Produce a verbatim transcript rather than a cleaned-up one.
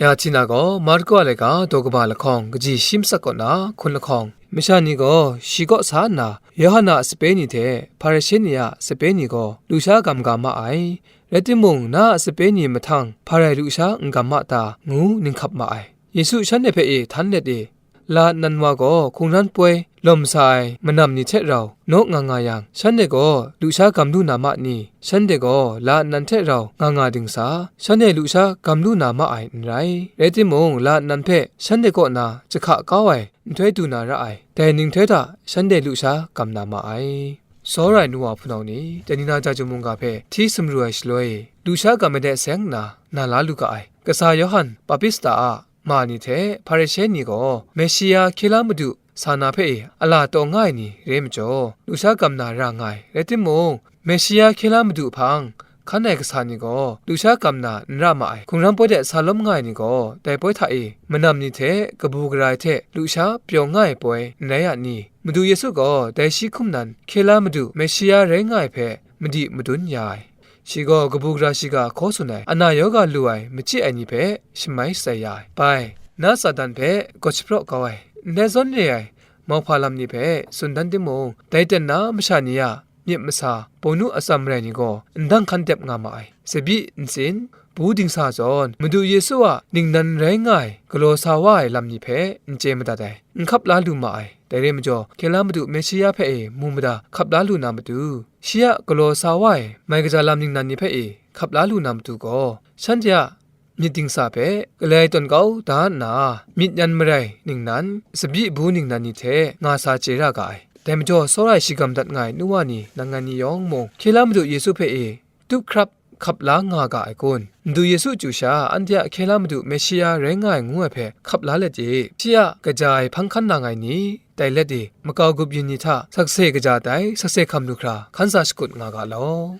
Ya hti na gaw, Marku a laika daw kaba lahkawng kaji shi matsat kaw na hkun lahkawng, masha ni gaw shi kaw sa nna, Yawhan a sape ni hte Hparishe ni a sape ni gaw lusha gam ga ma ai. Rai timung, na a sape ni mahtang hpa rai lusha n gam ma ta, ngu ninghkap ma ai. Yesu shanhte hpe e htan let e, la nnan wa gaw hkungran poi lawm sa ai manam ni hte rau naw nga nga yang, shanhte gaw lusha gam lu na ma ni? Shanhte gaw la nnan hte rau nga nga dingsa, shanhte lusha gam lu na ma ai n rai. Rai timung, la nnan hpe shanhte kaw na jahka kau ai nhtoi du na ra ai, dai ninghtoi hta shanhte lusha gam na ma ai. Tsawra ai nu wa hpunau ni, dai ningnan ja chyum mungga hpe hti sumru ai shaloi, lusha gam ai de seng nna na la lu ga ai. Kasa Yawhan Baptista a ma ni hte Hparishe ni gaw Meshia hkye la madu sa na hpe e a la taw nga ai ni re majaw, lusha gam na ra nga ai. Rai timung, Meshia hkye la madu hpang hkan ai kasa ni gaw lusha gam na n ra ma ai. Hkungran poi de sa lawm nga ai ni gaw dai poi hta e manam ni hte kabu gara ai hte lusha pyaw nga ai poi n rai a ni? Madu Yesu gaw dai shi hkum nan hkye la madu Meshia rai nga ai hpe madi madun ya ai. Shi gaw kabu gara shiga hkaw tsun ai, ana yawga lu ai machyi ai ni hpe shamai shatsai ya ai. Bai, na Satan hpe gawt shapraw kau ai, ndai zawn re ai mauhpa lam ni hpe tsun dan timung, dai ten na masha ni a myit masa, bawnu atsam rai ni gaw ndang hkan dep nga ma ai. Tsabyi ntsin, bu dingsa zawn, Madu Yesu a ningnan rai nga ai, galaw sa wa ai lam ni hpe n chye madat ai, n hkap la lu ma ai. Dai re majaw, hkye la madu Meshia hpe e mu mada hkap la lu na matu, shi a galaw sa wa ai mai kaja lam ningnan ni hpe e hkap la lu na matu gaw, shanhte a myit dingsa hpe galai tawn kau da nna, myit yan marai ningnan, tsabyi bu ningnan ni hte nga sa chye ra ga ai. Dai majaw, tsawra ai shi gam dat nga ai nu wa ni, nang ngai ni yawng mung, hkye la madu Yesu hpe e tup hkrap hkap la nga ga ai kun? Madu Yesu chyu sha, anhte a hkye la madu Meshia rai nga ai ngu ai hpe hkap la let e. Shi a kaja ai hpang hkan na ngai ni, tai let e, makau grup yin ni hta sakse kaja tai, sakse hkam lu hkra hkan sa shakut nga ga law.